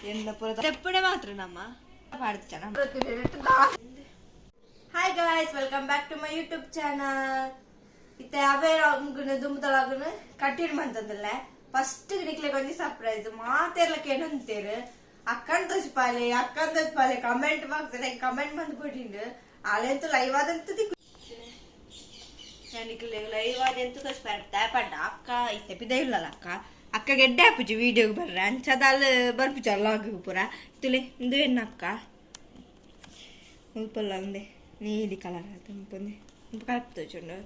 ಎನ್ನ ಪೂರ ತೆಪ್ಪುಡೆ ಮಾತ್ರ ನಮ್ಮ ಪಾಡ್ಚನ. Hi guys, welcome back to my YouTube channel. ಇತ್ತೆ ಅವೇ ದುಂಬುದಳಗುನು ಕಟ್ಟಿಡ್ ಮಂತಂದಿಲ್ಲ. ಫಸ್ಟ್ ನಿಕ್ಲೆ ಒಂಜಿ ಸರ್ಪ್ರೈಸ್ ಮಾತೆರ್ಲಕ್ಕೆ ಏನಂತೇರು ಅಕ್ಕನ್ ತೋಚಿಪಾಲೆ ಅಕ್ಕನ್ ತೋಚಿಪಾಲೆ ಕಮೆಂಟ್ ಬಾಕ್ಸ್ ಕಮೆಂಟ್ ಬಂದು ಬಿಟ್ಟಿಂಡು ಅಲೆಂತು ಲೈವ್ ಆದಂತ ನಿಕ್ಲೆ ಲೈವ್ ಆದಂತ ತೋಚಿಪಾಡ್ತಾ ಪಡ್ಡ ಅಕ್ಕ ಇತ್ತೆ ಪಿದ ಇಲ್ಲಲ್ಲ ಅಕ್ಕ ಅಕ್ಕ ಗೆಡ್ಡೆ ಹಾಪುಜಿ ವೀಡಿಯೋಗೆ ಬರ್ರೆ ಅಂಚದ ಅಲ್ಲಿ ಬರ್ಪುಜಿ ಅಲ್ಲಾಗ ಪೂರ ತುಲೆ ಇಂದು ಎನ್ನ ಅಕ್ಕ ಮುಲ್ಪಲ್ಲ ಅಂದೆ ನೀಲಿ ಕಲರ್ ಅದು ಮುಲ್ಪಂದೆ ಕರೆಕ್ಟ್ ತೋಚುಂಡು.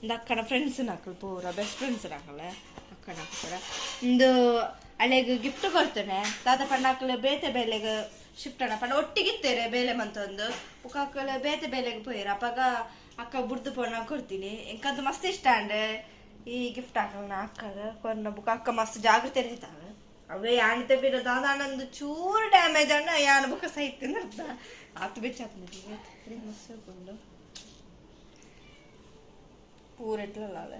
ಇಂದು ಅಕ್ಕನ ಫ್ರೆಂಡ್ಸ್ ನಕಲು ಪೂರ ಬೆಸ್ಟ್ ಫ್ರೆಂಡ್ಸ್ ನಕಲ ಅಕ್ಕನ ಪೂರ ಇಂದು ಅಳೆಗ್ ಗಿಫ್ಟ್ ಕೊಡ್ತೇನೆ ತಾತ ಪಂಡ ಬೇತೆ ಬೇಲೆಗ್ ಶಿಫ್ಟ್ ಅಣ್ಣ ಪಂಡ ಒಟ್ಟಿಗಿತ್ತೇರೆ ಬೇಲೆ ಮಂತೊಂದು ಬುಕ್ಕ ಅಕ್ಕಲು ಬೇತೆ ಬೇಲೆಗ್ ಪೋಯಿರ ಅಪಗ ಅಕ್ಕ ಬುಡ್ದು ಪೋಣ ಕೊಡ್ತೀನಿ ಎಂಕಂತ ಮಸ್ತ್ ಇಷ್ಟ ಅಂಡ್ ಈ ಗಿಫ್ಟ್ ಹಾಕಲ್ಲ ಅಕ್ಕಗ ಕೊರ್ನ ಬುಕ್ಕ ಅಕ್ಕ ಮಸ್ತ್ ಜಾಗ್ರತೆ ಇರ್ತಾವೆ ಅವೇ ಯಾಣಿತ ಬಿಡೋದು ಅದಾನೊಂದು ಚೂರು ಡ್ಯಾಮೇಜ್ ಅಣ್ಣ ಯಾನ ಬುಕ್ಕ ಸಹಿತ ಅರ್ಥ ಆತು ಬೆಚ್ಚಾತ್ಮ ಮಸ್ತ್ ಕೊಂಡು ಪೂರ ಎಟ್ಲಲ್ಲ ಅವೇ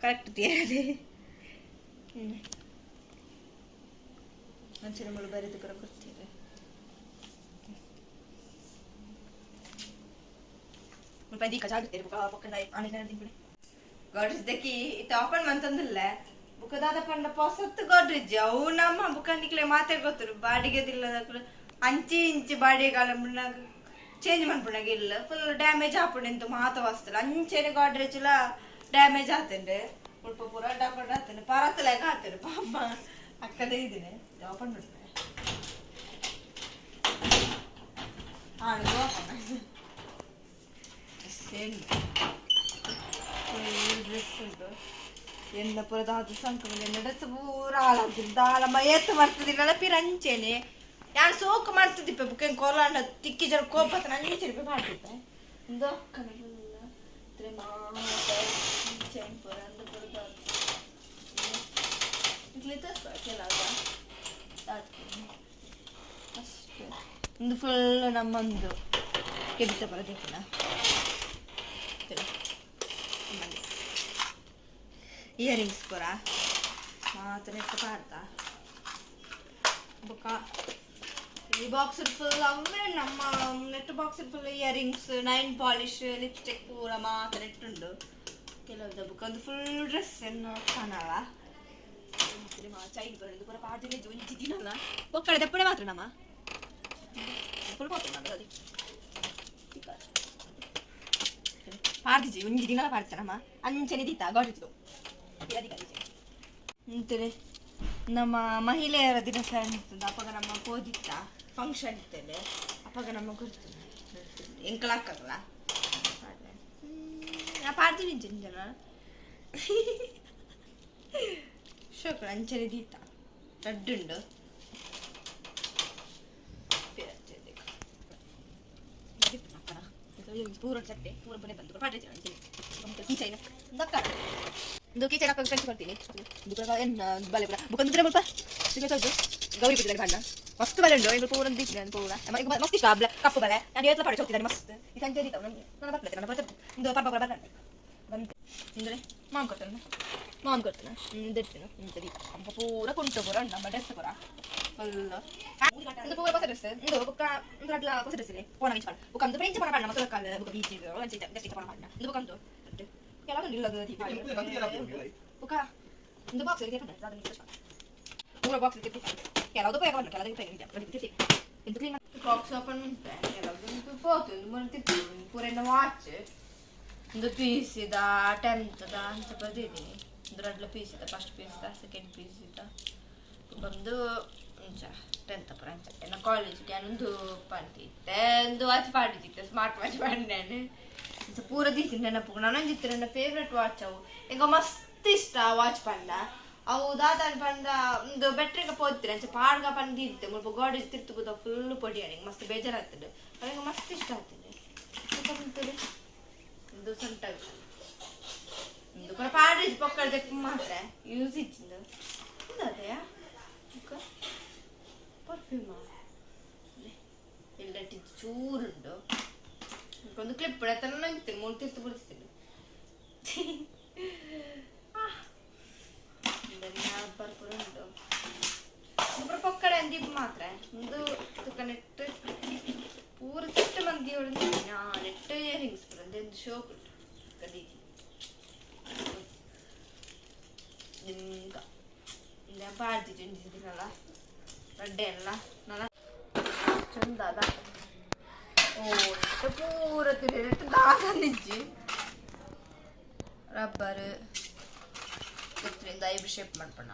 ಕರೆಕ್ಟ್ ತೀರದೆ ಅಂಚಿನ ಮುಳು ಬರೆದು ಪೂರ ಕೊಡ್ತೀರಿ ಮುಲ್ಪ ದೀಕ ಜಾಗ್ರತೆ ಬುಕ್ಕ ಪಕ್ಕದ ಆನೆ ತಿಂಪಡೆ ಗೋಡ್ರೇಜ್ ದಕ್ಕಿ ಇತ್ತ ಓಪನ್ ಮಂತಂದಿಲ್ಲ ಬುಕ್ಕ ದಾದ ಪಂಡ ಪೊಸತ್ತು ಗೋಡ್ರೇಜ್ ಅವು ನಮ್ಮ ಬುಕ್ಕ ನಿಕ್ಲೆ ಮಾತೆ ಗೊತ್ತರು ಬಾಡಿಗೆದಿಲ್ಲ ಅಂಚಿ ಇಂಚಿ ಬಾಡಿಗೆ ಕಾಲ ಚೇಂಜ್ ಮನ್ಪುಣಗ ಇಲ್ಲ ಫುಲ್ ಡ್ಯಾಮೇಜ್ ಆಪುಂಡು ಮಾತ ವಸ್ತು ಅಂಚೆನೆ ಗೋಡ್ರೇಜ್ ಲ ಡ್ಯಾಮೇಜ್ ಆತಂಡೆ ಮುಲ್ಪ ಪೂರ ಡಬ್ಬ ಆತಂಡೆ ಪರತ್ತಲೆಗ ಆತಂಡೆ ಪಾಪ ಅಕ್ಕದೇ ಇದೀನಿ ಓಪನ್ ಮಾಡ್ತಾರೆ ಓಪನ್ ಡ್ರೆಸ್ ಉಂಟು ಎನ್ನ ಪೂರ ದಾದ ಸಂಕ ಎನ್ನ ಡ್ರೆಸ್ ಪೂರ ಹಾಳಾಗ್ತದೆ ದಾಳ ಮಯತ್ತು ಬರ್ತದಿಲ್ಲ ಪಿರಂಚೇನೆ ಯಾರು ಸೋಕು ಮಾಡ್ತಿದ್ದಿಪ್ಪ ಬುಕ್ಕ ಕೊಲಾಂಡ ತಿಕ್ಕಿ ಜನ ಕೋಪ ಅಂಚೆ ಮಾಡ್ತಿದ್ದೆ ಇಂದು ಇಂದು ಫುಲ್ ನಮ್ಮೊಂದು ಕೆಬಿತ ಬರಬೇಕಲ್ಲ ಇಯರಿಂಗ್ಸ್ ಪೂರ ಮಾತ್ರ ನೆಟ್ಟ ಪಾಡ್ತಾ ಬೊಕ್ಕ ಈ ಬಾಕ್ಸ್ ಫುಲ್ ಅವೇ ನಮ್ಮ net box full earrings nail polish lipstick ಪೂರ ಮಾತ್ರ ನೆಟ್ಟುಂಡು ಕೆಲವ್ದು ಬುಕ್ ಒಂದು ಫುಲ್ ಡ್ರೆಸ್ ಎನ್ನು ಕಾಣಲ್ಲ ಚೈನ್ ಬರೋದು ಪೂರ ಪಾಡ್ದಿನ ಒಂಜಿ ದಿನಲ್ಲ ಒಕ್ಕಡೆ ದಪ್ಪಡೆ ಮಾತ್ರ ನಮ್ಮ ಫುಲ್ ಅದು ಪಾಡ್ದಿಜಿ ಒಂಜಿ ದಿನಲ ಪಾಡ್ತ ನಮ್ಮ ಅಂಚನೆ ದೀತ ಗೋಡಿತು ಅಂತಾರೆ ನಮ್ಮ ಮಹಿಳೆಯರ ದಿನಾಚರಣೆ ಇರ್ತದೆ ಅಪ್ಪಗ ನಮ್ಮ ಪೋದಿತ್ತ ಫಂಕ್ಷನ್ ಇರ್ತದೆ ಅಪ್ಪಗ ನಮ್ಮ ಗುರ್ತು ಎಂಕಲಾಕಲ್ಲ ನಾ ಪಾಡ್ತೀನಿ ಜನ ಶೋಕುಲು ಅಂಚನೆ ದೀತ ರಡ್ಡುಂಡು ಪೂರ ಚಟ್ಟೆ ಪೂರ ಬನೆ ಬಂದು ಕೀಚೈನ ಇದು ಕೀಚೈನ ಫ್ರೆಂಡ್ಸ್ ಕೊಡ್ತೀನಿ ಬಲೆ ಪೂರ ಬುಕ್ ಅಂದ್ರೆ ಮುಲ್ಪ ಗೌರಿ ಪೂಜೆ ಬಣ್ಣ ಮಸ್ತ್ ಬಲೆ ಉಂಟು ಈಗ ಪೂರ ದೀಪ ಪೂರ ಮಸ್ತ್ ಇಷ್ಟ ಕಪ್ಪು ಬಲೆ ನಾನು ಏತ್ಲ ಪಾಡ ಹೋಗ್ತಿದ್ದಾನೆ ಮಸ್ತ್ ಈ ಸಂಜೆ ದೀತ ನನ್ನ ಬರ್ತದೆ ನನ್ನ ಬರ್ತದೆ ಒಂದು ಪರ್ಬ ಪರ ಬರ್ತದೆ ಬಂತು ಅಂದರೆ ಮಾಮ್ ಕೊಡ್ತಾನೆ ಮಾಮ್ ಕೊಡ್ತಾನೆ ಇಡ್ತೀನಿ ದೀಪ ಪೂರ ಕುಂಟು ಪೂರ ಉಂಟು ನಮ್ಮ ಡ್ರೆಸ್ ಪೂರ ಫುಲ್ ಇದು ಪೂರ ಹೊಸ ಡ್ರೆಸ್ ಇದು ಬುಕ್ಕ ಒಂದು ಅಡ್ಲ ಹೊಸ ಡ್ರೆಸ್ ಇದೆ ಪೋಣ ಬೀಚ್ ಬುಕ್ಕ ಒಂದು ಫ್ರೆಂಚ್ ಪೋಣ ಪಾಡ ಮಸಲ ಕಾಲ ಬುಕ್ಕ ಬೀಚ್ ಜಸ್ಟ್ ಪೋಣ ಪಾಡ ಇದು ಬುಕ್ಕ ಅಂತು ಕೆಲವು ಇಲ್ಲ ಬುಕ್ಕ ಒಂದು ಬಾಕ್ಸ್ ಇದೆ ಪೂರ ಬಾಕ್ಸ್ ಇದೆ ಕೆಲವು ಉಪಯೋಗ ಬಂದು ಕೆಲವು ಉಪಯೋಗ ಇದು ಕ್ಲೀನ್ ಬಾಕ್ಸ್ ಓಪನ್ ಉಂಟು ಕೆಲವು ಪೋತು ಒಂದು ಮೂರು ತಿರ್ತಿ ಪೂರ ವಾಚ್ ಒಂದು ಪೀಸ್ ಇದ ಟೆಂತ್ದ ಅಂತ ಬರ್ದಿದ್ದೀನಿ ಒಂದು ರಡ್ಲ ಪೀಸ್ ಇದೆ ಫಸ್ಟ್ ಪೀಸ್ ಸೆಕೆಂಡ್ ಪೀಸ್ ಇದ ಬಂದು ಅಂಚ ಟೆಂತ್ ಪೂರ ಅಂಚ ಎನ್ನ ಕಾಲೇಜ್ಗೆ ನಾನೊಂದು ಪಂತಿತ್ತೆ ಒಂದು ವಾಚ್ ಪಾಡಿದ್ದಿತ್ತೆ ಸ್ಮಾರ್ಟ್ ವಾಚ್ ಪಾಡಿದ್ದೇನೆ ಅಂಚ ಪೂರ ದೀತೀನಿ ನೆನಪು ನಾನೊಂಜಿತ್ತು ನನ್ನ ಫೇವ್ರೆಟ್ ವಾಚ್ ಅವು ಎಂಕ ಮಸ್ತ್ ಇಷ್ಟ ವಾಚ್ ಪಂಡ ಅವು ದಾದಾನ್ ಪಂಡ ಒಂದು ಬೆಟ್ರಿಗ ಪೋತಿರ ಅಂಚ ಪಾಡ್ಗ ಪಂದಿತ್ತೆ ಮುಲ್ಪ ಗೋಡೆ ತಿರ್ತು ಬುದ ಫುಲ್ ಪೊಡಿ ಎಂಕ್ ಮಸ್ತ್ ಬೇಜಾರಾಗ್ತದೆ ಅವೆಂಗೆ ಮಸ್ತ್ ಇಷ್ಟ ಆಗ್ತದೆ ಇದು ಸೊಂಟ ಇದು ಕೂಡ ಪಾಡ್ರಿ ಪಕ್ಕದ ಮಾತ್ರ ಯೂಸ್ ಇಚ್ಚಿಂದು ಅದೇಯಾ ಪರ್ಫ್ಯೂಮಾ ಎಲ್ಲ ಚೂರುಂಟು ಒಂದು ಕ್ಲಿಪ್ ನಂಗೆ ಮೂರು ತಿರ್ತು ಬಿಡಿಸ್ತೀನಿ ಪೂರ ಉಂಟು ಪೂರ ಪಕ್ಕಡೆ ದೀಪ ಮಾತ್ರ ಒಂದು ತುಕನೆಟ್ಟು ಪೂರ ಸೆಟ್ ಮಂದಿ ನೆಟ್ಟು ಇಯರಿಂಗ್ಸ್ ಪೂರ ಒಂದು ಶೋಕ್ ಉಂಟು ಕದೀಜಿ ದಿಂಗ ಪಾಡ್ದಿಜಿ ಒಂಜಿ ದಿನಲ ರಡ್ಡೆ ಅಲ್ಲ ನನ ಚಂದದ ಓ ನೆಟ್ಟು ಪೂರ ತಿರಿ ದಾಗಂದಿಜ್ಜಿ ರಬ್ಬರ್ ಗೊತ್ತಿರಿಂದ ಐಬ್ರೋ ಶೇಪ್ ಮಾಡ್ಪಣ್ಣ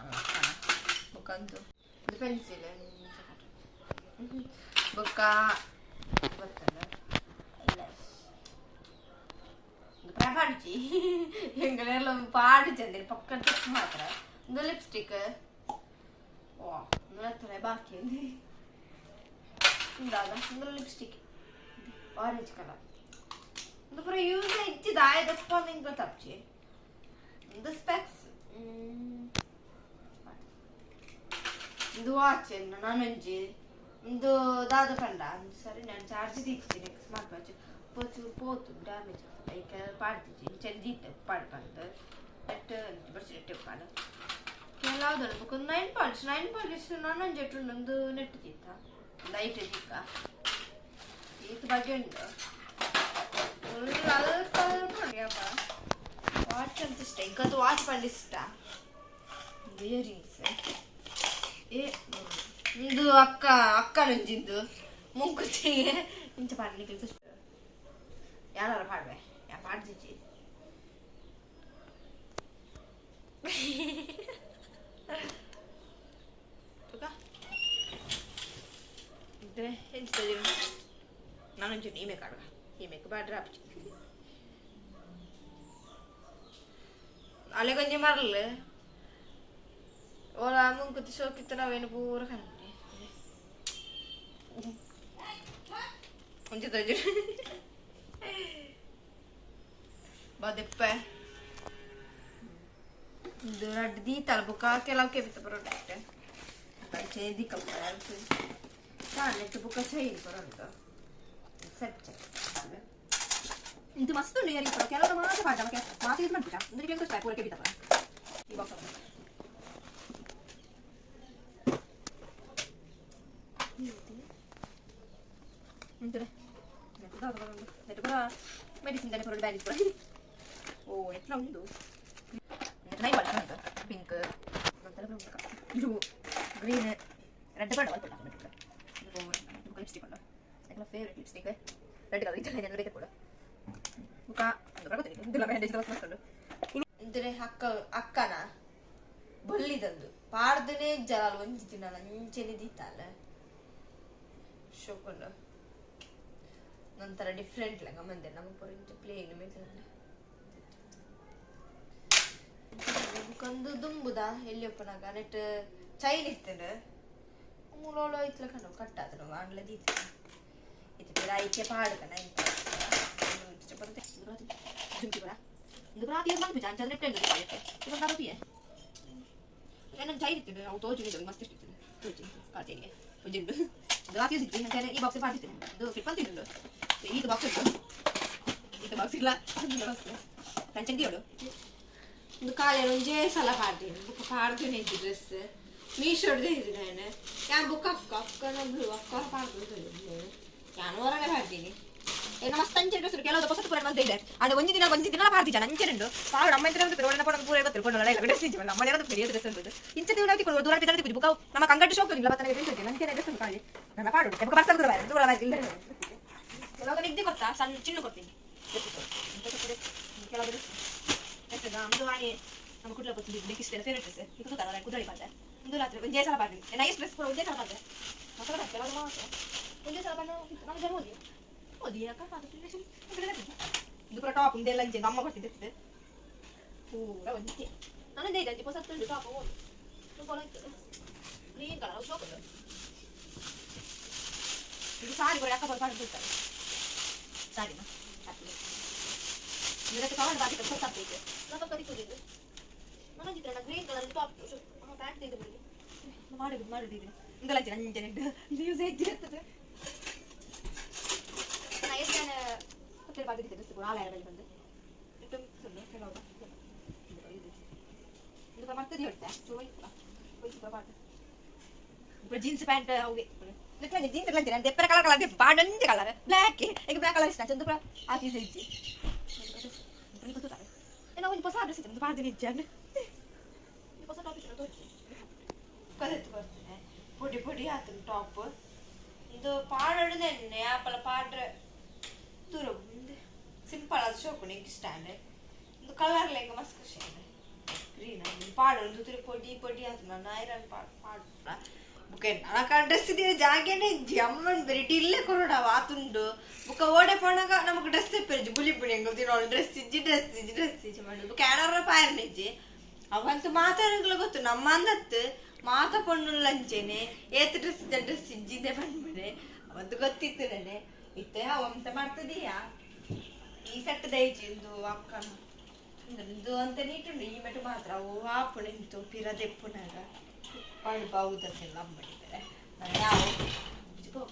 ಬುಕ್ಕಂತು ಇದು ಪೆನ್ಸಿಲ್ ಬುಕ್ಕ ಗೊತ್ತಲ್ಲ ಪಾಡ್ಜಿ ಎಂಗಳೆಲ್ಲ ಪಾಡ್ಜಿ ಪಕ್ಕ ಚೆಕ್ ಮಾತ್ರ ಒಂದು ಲಿಪ್ಸ್ಟಿಕ್ ಓ ಒಂದು ಬಾಕಿ ಇಂದಾದ ಒಂದು ಲಿಪ್ಸ್ಟಿಕ್ ಆರೆಂಜ್ ಕಲರ್ ಒಂದು ಪೂರ ಯೂಸ್ ಇಜ್ಜಿ ದಾಯದಪ್ಪ ನಿಂಗೆ ತಪ್ಚಿ ಒಂದು ಸ್ಪೆಕ್ಸ್ ಒಂದು ವಾಚ್ ನಾನೊಂಜಿ ಒಂದು ದಾದ ಪಂಡ ಸರಿ ನಾನು ಚಾರ್ಜ್ ದೀಕ್ತೀನಿ ಸ್ಮಾರ್ಟ್ ವಾಚ್ ಪೋಚೂರು ಪೋತು ಡ್ಯಾಮೇಜ್ ಐಕೆ ಪಾಡ್ತಿಜಿ ಇಂಚೆ ದೀತೆ ಪಾಡ್ ಪಂತ ನೆಟ್ ಬರ್ಸಿ ನೆಟ್ ಪಾಡು ಕೆಲವುದಲ್ಲ ಬೊಕ ನೈನ್ ಪಾಲಿಶ್ ನೈನ್ ಪಾಲಿಶ್ ನಾನೊಂಜಿ ಎಟ್ಟು ಒಂದು ನೆಟ್ ದೀತ ಒಂದು ಐಟ್ ದೀಕ ಈತ ಬಗ್ಗೆ ಉಂಟು ಅಲ್ಪ ವಾಚ್ ಅಂತ ಇಷ್ಟ ಇಂಕಂತೂ ವಾಚ್ ಪಂಡ ಇಷ್ಟ ಇಯರಿಂಗ್ಸ್ ಏ ಇಂದು ಅಕ್ಕ ಅಕ್ಕನೊಂಜಿಂದು ಮುಂಕುತ್ತಿಗೆ ಇಂಚ ಪಾಡ್ಲಿಕ್ಕೆ ಇಷ್ಟ ಯಾರು ಪಾಡ್ವೆ ಯಾ ಪಾಡ್ದಿಜ್ಜಿ ತುಕ ಇದ್ರೆ ಎಂಚ ನಾನೊಂಚೂರು ಈ ಮೇಕ್ ಆಡುವ ಈ ಮೇಕ್ ಬಾಡ್ರ ಆಪುಜಿ ಅಲೆಗೊಂಜಿ ಮರಲ್ ಓಲ ಮುಂಕುತಿ ಸೋಕಿತ್ತು ನಾವೇನು ಪೂರ ಕಣ್ಣಿ ಒಂಜಿ ತೋಜು ಬದೆಪ್ಪ ಇದು ರಡ್ಡ್ ದೀತಲ ಬೊಕ ಕೆಲವು ಕೆಬಿತ ಬರೋಡಷ್ಟೆ ಚೇ ದಿಕ್ಕಪ್ಪ ನೆಟ್ಟು ಬೊಕ ಚೈನ್ ಬರೋಂಟು ಸೆಟ್ ಇದು ಮಸ್ತ್ ಉಂಟು ಇಯರಿಂಗ್ಸ್ ಕೆಲವರು ಮಾತ್ರ ಪಾಡ ಮಾತ್ರ ಯೂಸ್ ಮಾಡ್ತೀರಾ ಅಂದ್ರೆ ನಿಮಗೆ ಗೊತ್ತಾ ಪೂರ ಕೆಬಿತ ಈ ಬಾಕ್ಸ್ ಮೆಡಿಸಿನ್ ತಾನೆ ಪೂರ ಬ್ಯಾಂಡೇಜ್ ಪೂರ ಓ ಎಟ್ಲ ಉಂಟು ನೈ ಉಂಟು ಪಿಂಕ್ ಬ್ಲೂ ಗ್ರೀನ್ ರೆಡ್ ಬಣ್ಣ ಲಿಪ್ಸ್ಟಿಕ್ ಉಂಟು ಫೇವ್ರೆಟ್ ಲಿಪ್ಸ್ಟಿಕ್ ರೆಡ್ ಕಲರ್ ಇದೆಲ್ಲ ಬೇಕು ಕೂಡ ಮುಖ ಇದೆಲ್ಲ ಬ್ಯಾಂಡೇಜ್ ಮಸ್ತ್ ಉಂಟು ಇಂತನೆ ಅಕ್ಕ ಅಕ್ಕನ ಬೊಲ್ಲಿದಂದು ಪಾಡ್ದನೆ ಜಲಾಲ್ ಒಂಜಿ ದಿನ ಅಂಚೆನೆ ದೀತಾಲ ಶೋಕುಂಡು ನಂತರ ಡಿಫ್ರೆಂಟ್ ಲೆಕ್ಕ ಮಂದೆ ನಮ್ಮ ಪೂರ ಇಂಚ ಪ್ಲೇನ್ ಮೇತಂಡ ಬುಕ್ಕಂದು ದುಂಬುದ ಎಲ್ಲಿ ಒಪ್ಪನಾಗ ನೆಟ್ ಚೈನ್ ಇತ್ತಂಡು ಮೂಲೋಳ ಇತ್ಲ ಕಂಡು ಕಟ್ಟಾದ್ರು ಆಂಗ್ಲ ದೀತ ಇದು ಪಿರ ಐಕೆ ಪಾಡ್ಕನ ಇಂತ ಜುಮ್ಕಿ ಪೂರ ಇದು ಪೂರ ಯೂಸ್ ಮಾಡ್ಬಿಟ್ಟು ಅಂಚಾದ್ರೆ ನೆಟ್ ಉಂಟು ಇದು ಕಾರೋಪಿಯೆ ನಾನು ಚೈನ್ ಇತ್ತು ಅವು ತೋಜು ಇದು ಮಸ್ತ್ ಇತ್ತು ತೋಜು ಕಾಚೈನಿಗೆ ಒಂಜಿ ಉಂಟು ಇದು ಹಾಕಿ ಯೂಸ್ ಇತ್ತು ಅಂಚಾನೆ ಈ ಬಾಕ್ಸ್ ಪಾಡ್ತಿತ್ತು ಇದು ಫಿಟ್ ಉಂಟು ಇದು ಬಾಕ್ಸ್ ಉಂಟು ಇದು ಬಾಕ್ಸ್ ಇಲ್ಲ ಅದು ಬಾಕ್ಸ್ ಕಂಚಂಗಿ ಅವಳು ಒಂದು ಕಾಲೇನ ಒಂಜೇ ಸಲ ಪಾಡ್ತೀನಿ ಬುಕ್ಕ ಪಾಡ್ತೀನಿ ಇದ್ದು ಡ್ರೆಸ್ ಮೀಶೋಡ್ದೇ ಇದ್ದು ನಾನು ಯಾನ್ ಬುಕ್ ಅಕ್ಕ ಅಕ್ಕನ ಬ್ಲೂ ಅಕ್ಕ ಪಾಡ್ದು ಯಾನ್ ಹೊರಗಡೆ ಪಾಡ್ತೀನಿ ಏನೋ ಮಸ್ತ್ ಅಂಚೆ ಡ್ರೆಸ್ ಕೆಲವು ಹೊಸ ಪೂರ ಮಂತ್ ಇದೆ ಅದು ಒಂಜಿ ದಿನ ಒಂಜಿ ದಿನ ಪಾಡ್ತಿ ಜನ ಅಂಚೆ ಉಂಟು ಪಾಡು ನಮ್ಮ ಇದ್ರೆ ಒಂದು ಪೂರ ಪೂರ ಗೊತ್ತಿಲ್ಲ ಕೊಂಡು ಇಲ್ಲ ಡ್ರೆಸ್ ಇಜ್ಜಿ ನಮ್ಮ ಏನಾದ್ರು பெரிய ಡ್ರೆಸ್ ಉಂಟು ಇಂಚ ದಿನ ತಿಕ್ಕೊಂಡು ದೂರ ಬಿದ್ದರೆ ತಿಕ್ಕು ಬುಕ್ಕ ನಮ್ಮ ಕಂಗಟ್ಟು ಶೋಕ್ ಇಲ್ಲ ಬತ್ತನೆ ಡ್ರೆಸ್ ಉಂಟು ಅಂಚೆ ಡ್ರೆಸ್ ಉಂಟು ಕಾಳಿ ನನ್ನ ಪಾಡು ಬುಕ್ಕ ಬರ್ತಾ ದೂರ ದೂರ ಇಲ್ಲ ಕೆಲವು ನಿದ್ದೆ ಕೊಡ್ತಾ ಸಣ್ಣ ಚಿನ್ನ ಕೊಡ್ತೀನಿ ಕೆಲವು ನಮ್ದು ವಾಣಿ ನಮ್ಮ ಕುಡ್ಲ ಗೊತ್ತಿದ್ದು ಇಷ್ಟ ಫೇವ್ರೆಟ್ ಡ್ರೆಸ್ ಇದು ತೂತಾರ ಕುದ್ರಳಿ ಪಾಡ್ದೆ ಒಂದು ರಾತ್ರಿ ಒಂದೇ ಸಲ ಪಾಡ್ತೀನಿ ನೈಸ್ ಡ್ರೆಸ್ ಪೂರ ಒಂದೇ ಸಲ ಪಾಡ್ದೆ ಕೆಲವು ಮಾತ್ರ ಒಂದೇ ಸಲ ಪಾಡ ನಮ್ಮ ಜನ ಓದಿ ಓದಿ ಅಕ್ಕ ಇದು ಪೂರ ಟಾಪ್ ಇಂದೆಲ್ಲ ಇಂಚೆ ಅಮ್ಮ ಕೊಡ್ತಿದ್ದೆ ಪೂರ ಒಂಜೆ ನಾನು ಇದೆ ಅಂಚೆ ಹೊಸ ಉಂಟು ಟಾಪ್ ಓದು ಗ್ರೀನ್ ಕಲರ್ ಶೋಕ್ ಉಂಟು ಇದು ಸಾರಿ ಪೂರ ಅಕ್ಕ ಪಾಡು ಬಿಡ್ತಾರೆ ಸಾರಿನ ಇದಕ್ಕೆ ಕವರ್ ಬಾಕಿ ಹೊಸ ಬೇಕು ನಮ್ಮ ಕರಿ ಕೂದಿದ್ದು ನಾನು ಚಿತ್ರ ಗ್ರೀನ್ ಕಲರ್ ಟಾಪ್ ಪ್ಯಾಂಟ್ ತೆಗೆದು ಬಿಡಿ ಮಾಡಿದ್ದು ಮಾಡಿದ್ದು ಇಂದೆಲ್ಲ ಅಂಚೆ ಅಂಚೆ ಇದು ಯೂಸ್ ಹೆಚ್ಚಿರ್ತದೆ ನಾ ಎಷ್ಟು ಹೊಟ್ಟೆ ಬಾಗಿ ಡ್ರೆಸ್ ಕೂಡ ಆಲಯ ಬಳಿ ಬಂದು ಇದು ಮರ್ತದೆ ಹೇಳ್ತೆ ಚೂರು ಒಯ್ತು ಒಯ್ತು ಪಾಠ ಜೀನ್ಸ್ ಪ್ಯಾಂಟ್ ಅವೆ ಜೀನ್ಸ್ ಲಂಚನೆ ದೆಪ್ಪರ ಕಲರ್ ಕಲರ್ ದೆಪ್ಪ ಬಾಡಂಜೆ ಕಲರ್ ಬ್ಲ್ಯಾಕ್ ಈಗ ಬ್ಲ್ಯಾಕ್ ಕಲರ್ ಇಷ್ಟ ಚಂದ ಆಫೀಸ್ ಇಜ್ಜಿ ಏನೋ ಒಂದು ಹೊಸ ಡ್ರೆಸ್ ಇತ್ತು ಪಾಡ್ದಿನ ಇಜ್ಜಾಂಡ್ ಹೊಸ ಟಾಪ್ ಇತ್ತು ಕಲಿತು ಬರ್ತದೆ ಪೊಡಿ ಪೊಡಿ ಆತನ ಟಾಪ್ ಇದು ಪಾಡೋದೆನ್ನೆ ಆಪಲ ಪಾಡ್ರೆ ದೂರ ಸಿಂಪಲ್ ಅದು ಶೋಕು ಎಂಕ್ ಇಷ್ಟ ಆಂಡ್ ಇದು ಕಲರ್ ಲೆಕ್ಕ ಮಸ್ತ್ ಖುಷಿ ಆಂಡ್ ಗ್ರೀನ್ ಪಾಡೋದು ತುರಿ ಪೊಡಿ ಪೊಡಿ ಆತು ನನ್ನ ಐರನ್ ಪಾಡ್ ಪಾಡ್ ಬುಕ್ಕ ನನಕ ಡ್ರೆಸ್ ಇದೀರ ಜಾಗೇನೆ ಇಜ್ಜಿ ಅಮ್ಮನ್ ಬೇರೆ ಇಲ್ಲೇ ಕೊರಡ ಆತುಂಡು ಬುಕ್ಕ ಓಡೆ ಪೋಣಗ ನಮಕ್ ಡ್ರೆಸ್ ಪೆರ್ಜಿ ಬುಲಿ ಪುಣಿ ಎಂಗ್ ತಿನ್ನೋಳು ಡ್ರೆಸ್ ಇಜ್ಜಿ ಡ್ರೆಸ್ ಇಜ್ಜಿ ಡ್ರೆಸ್ ಇಜ್ಜಿ ಮಾಡುದು ಬುಕ್ಕ ಯಾರ ಪಾಯರ್ನ ಇಜ್ಜಿ ಅವಂತೂ ಮಾತಾಡಂಗ್ಲ ಗೊತ್ತು ನಮ್ಮ ಅಂದತ್ತು ಮಾತ ಪಣ್ಣು ಲಂಚೇನೆ ಏತ್ ಡ್ರೆಸ್ ಇದ್ದ ಡ್ರೆಸ್ ಇಜ್ಜಿದೆ ಬಂದ್ಬಿಡೆ ಅವಂತು ಗೊತ್ತಿತ್ತು ನನೆ ಇತ್ತೆ ಅವಂತ ಮಾಡ್ತದೀಯಾ ಈ ಸೆಟ್ ದೈಜಿ ಇಂದು ಅಕ್ಕನ ಇಂದು ಅಂತ ನೀಟುಂಡು ಈ ಮೆಟು ಮಾತ್ರ ಅವು ಆಪುಣ ಇಂತು ಪಿರ ದೆಪ್ಪುನಾಗ ಪಾಡು ಬಾವುದಕ್ಕೆಲ್ಲ ಅಂಬಡಿದ್ದಾರೆ ನಾನು ಯಾವ ಹೋಗ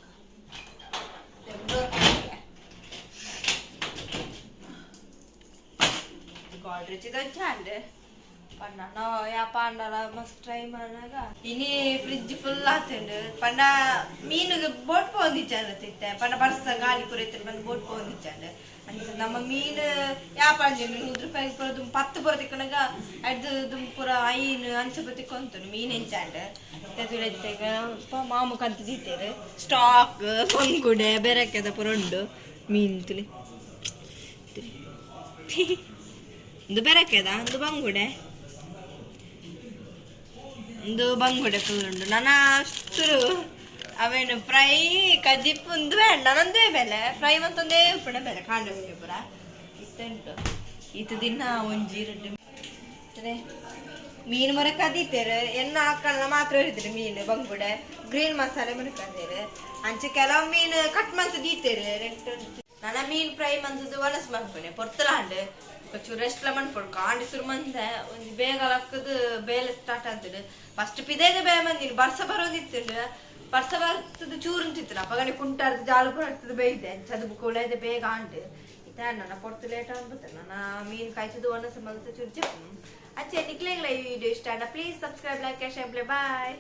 ಗಾಡ್ರೇಜ್ ದಂಚಾಂಡ್ ಪಂಡ ಯಾ ಪಾಂಡಲ ಮಸ್ತ್ ಟ್ರೈ ಮಾಡಾಗ ಇನಿ ಫ್ರಿಜ್ ಫುಲ್ ಆತುಂಡು ಪಂಡ ಮೀನುಗೆ ಬೋಟ್ ಪೋಂದಿಚ್ಚಾಂಡ್ ತಿತ್ತೆ ಪಂಡ ಬರ್ಸ ಗಾಳಿ ಪೂರ ಇತ್ತು ಬಂದು ಬೋಟ್ ಪೋಂದಿಚ್ಚಾಂಡ್ ಅಂಚ ನಮ್ಮ ಮೀನು ಯಾ ಪಂಜೆ 100 ರೂಪಾಯಿ ಪೂರ ದುಮ್ 10 ಪೂರ ತಿಕ್ಕಣಗ ಅಡ್ದು ದುಮ್ ಪೂರ 5 ಅಂಚ ಪೂರ ತಿಕ್ಕೊಂತು ಮೀನು ಎಂಚಾಂಡ್ ಮಾಮು ಕಂತು ದೀತೇರು ಸ್ಟಾಕ್ ಬಂಗುಡೆ ಬೆರಕೆದ ಪೂರ ಉಂಡು ಮೀನು ತುಲಿ ಒಂದು ಬೆರಕೆದ ಒಂದು ಬಂಗುಡೆ ಒಂದು ಬಂಗುಡೆ ಫುಲ್ ಉಂಡು ನನ್ನ ಅಷ್ಟು ಅವೇನು ಫ್ರೈ ಕಜಿಪ್ಪು ಒಂದು ಬೇಡ ನನ್ನೊಂದೇ ಬೆಲೆ ಫ್ರೈ ಮತ್ತೊಂದೇ ಉಪ್ಪುಣ ಬೆಲೆ ಕಾಂಡ ಪೂರ ಇತ್ತುಂಟು ಇತ್ತು ದಿನ ಒಂಜಿ ರಡ್ಡು ಮೀನು ಮೊರೆ ಕದೀತೇರು ಎಣ್ಣೆ ಹಾಕಲ್ಲ ಮಾತ್ರ ಇರಿದ್ರು ಮೀನು ಬಂಗುಡೆ ಗ್ರೀನ್ ಮಸಾಲೆ ಮೊರೆ ಕದೀರು ಅಂಚೆ ಕೆಲವು ಮೀನು ಕಟ್ ಮಂತ್ ದೀತೇರು ನನ್ನ ಮೀನು ಫ್ರೈ ಮಂತದ್ದು ಒಣಸ್ ಮನ್ಪುಣೆ ಪೊರ್ತಲಾಂಡ್ ಚೂರು ರೆಸ್ಟ್ ಮನ್ಪೊಡು ಕಾಂಡಿ ಸುರು ಮಂದೆ ಒಂಜಿ ಬೇಗ ಲಕ್ಕದು ಬೇಲೆ ಸ್ಟಾರ್ಟ್ ಆಗ್ತದೆ ಫಸ್ಟ್ ಪಿದೇದೆ ಬೇ ಮಂದಿನಿ ಬರ್ಸ ಬರೋದಿತ್ತು ಬರ್ಸ ಬರ್ತದ ಚೂರು ಅಂತಿತ್ತು ಅಪ್ಪಗನೆ ಕುಂಟಾರ್ದು ಜಾಲು ಬರ್ತದೆ ಬೇಯ್ದೆ ಚದು ಬುಕ್ಕ ಬೇಗ ಆಂಡ್ ಇತ್ತ ನನ್ನ ಪೊರ್ತು ಲೇಟ್ ಆಗ್ಬಿಡ್ತು ನನ್ನ ಮೀನು ಕಾಯ್ತದ್ದು ಒಣಸ ಮಲ್ತ ಚೂರು ಚೆಪ್ಪು. ಅಚ್ಚೆ ನಿಕ್ಲೆಗ್ಲ ಈ ವಿಡಿಯೋ ಇಷ್ಟ please subscribe, like, share, bye.